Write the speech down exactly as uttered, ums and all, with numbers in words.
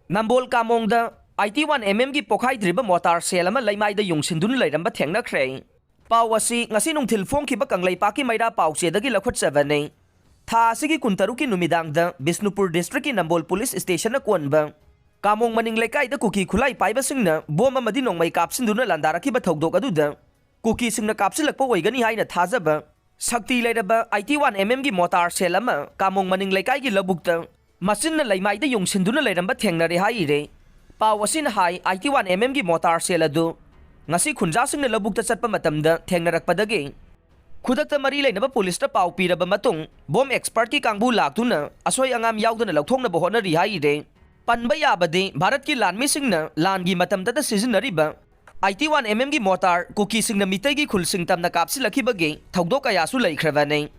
ꯅꯝꯕꯣꯜ ꯀꯥꯃꯣꯡꯗ eighty one M ꯑꯦꯝꯒꯤ ꯄꯣꯈꯥꯏꯗ꯭ꯔꯤꯕ ꯃꯣꯇꯥꯔ ꯁꯦꯜ ꯑꯃ ꯂꯩꯃꯥꯏꯗ ꯌꯨꯡꯁꯤꯟꯗꯨꯅ ꯂꯩꯔꯝꯕ ꯊꯦꯡꯅꯈ꯭ꯔꯦ꯫ ꯄꯥꯎ ꯑꯁꯤ ꯉꯁꯤ ꯅꯨꯡꯊꯤꯜ ꯐꯣꯡꯈꯤꯕ ꯀꯪꯂꯩꯄꯥꯛꯀꯤ ꯃꯩꯔꯥ ꯄꯥꯎꯆꯦꯗꯒꯤ ꯂꯧꯈꯠꯆꯕꯅꯤ꯫ ꯊꯥ ꯑꯁꯤꯒꯤ ꯀꯨꯟꯇꯔꯨꯛꯀꯤ ꯅꯨꯃꯤꯗꯥꯡꯗ ꯕꯤꯁꯅꯨꯄꯨꯔ ꯗꯤꯁꯇ꯭ꯔꯤꯛꯀꯤ ꯅꯝꯕꯣꯜ ꯄꯨꯂꯤꯁ ꯁ꯭ꯇꯦꯁꯟꯅ ꯀꯣꯟꯕ ꯀꯥꯃꯣꯡ ꯃꯅꯤꯡ ꯂꯩꯀꯥꯏꯗ ꯀꯨꯀꯤ ꯈꯨꯠꯂꯥꯏ ꯄꯥꯏꯕꯁꯤꯡꯅ ꯕꯣꯝ ꯑꯃꯗꯤ ꯅꯣꯡꯃꯩ ꯀꯥꯞꯁꯤꯟꯗꯨꯅ ꯂꯥꯟꯗꯥꯔꯛꯈꯤꯕ ꯊꯧꯗꯣꯛ ꯑꯗꯨꯗ ꯀꯨꯀꯤꯁꯤꯡꯅ ꯀꯥꯞꯁꯤꯜꯂꯛꯄ ꯑꯣꯏꯒꯅꯤ ꯍꯥꯏꯅ ꯊꯥꯖꯕ ꯁꯛꯇꯤ ꯂꯩꯔꯕ ꯑꯥꯏꯇꯤ ꯋꯥꯟ ꯑꯦꯝ ꯑꯦꯝꯒꯤ ꯃꯣꯇꯥꯔ ꯁꯦꯜ ꯑꯃ ꯀꯥꯃꯣꯡ ꯃꯅꯤꯡ ꯂꯩꯀꯥꯏꯒꯤ ꯂꯧꯕꯨꯛꯇ ꯃꯆꯤꯟꯅ ꯂꯩꯃꯥꯏꯗ ꯌꯨꯡꯁꯤꯟꯗꯨꯅ ꯂꯩꯔꯝꯕ ꯊꯦꯡꯅꯔꯦ ꯍꯥꯏꯔꯦ꯫ ꯄꯥꯎ ꯑꯁꯤꯅ ꯍꯥꯏ, ꯑꯥꯏꯇꯤ ꯋꯥꯟ ꯑꯦꯝ ꯑꯦꯝꯒꯤ ꯃꯣꯇꯥꯔ ꯁꯦꯜ ꯑꯗꯨ ꯉꯁꯤ ꯈꯨꯟꯖꯥꯁꯤꯡꯅ ꯂꯧꯕꯨꯛꯇ ꯆꯠꯄ ꯃꯇꯝꯗ ꯊꯦꯡꯅꯔꯛꯄꯗꯒꯤ ꯈꯨꯗꯛꯇ ꯃꯔꯤ ꯂꯩꯅꯕ ꯄꯨꯂꯤꯁꯇ ꯄꯥꯎ ꯄꯤꯔꯕ ꯃꯇꯨꯡ ꯕꯣꯝ ꯑꯦꯛꯁꯄꯔꯠꯀꯤ ꯀꯥꯡꯕꯨ ꯂꯥꯛꯇꯨꯅ ꯑꯁꯣꯏ ꯑꯉꯥꯝ ꯌꯥꯎꯗꯅ ꯂꯧꯊꯣꯛꯅꯕ ꯍꯣꯠꯅꯔꯤ ꯍꯥꯏꯔꯦ꯫ ꯄꯟꯕ ꯌꯥꯕꯗꯤ, ꯚꯥꯔꯠꯀꯤ ꯂꯥꯟꯃꯤꯁꯤꯡꯅ ꯂꯥꯟꯒꯤ ꯃꯇꯝꯗꯇ ꯁꯤꯖꯤꯟꯅꯔꯤꯕ ꯑꯥꯏꯇꯤ ꯋꯥꯟ ꯑꯦꯝ ꯑꯦꯝꯒꯤ ꯃꯣꯇꯥꯔ ꯀꯨꯀꯤꯁꯤꯡꯅ ꯃꯤꯇꯩꯒꯤ ꯈꯨꯜꯁꯤꯡ ꯇꯝꯅ ꯀꯥꯞꯁꯤꯜꯂꯛꯈꯤꯕꯒꯤ ꯊꯧꯗꯣꯛ ꯀꯌꯥꯁꯨ ꯂꯩꯈ꯭ꯔꯕꯅꯤ꯫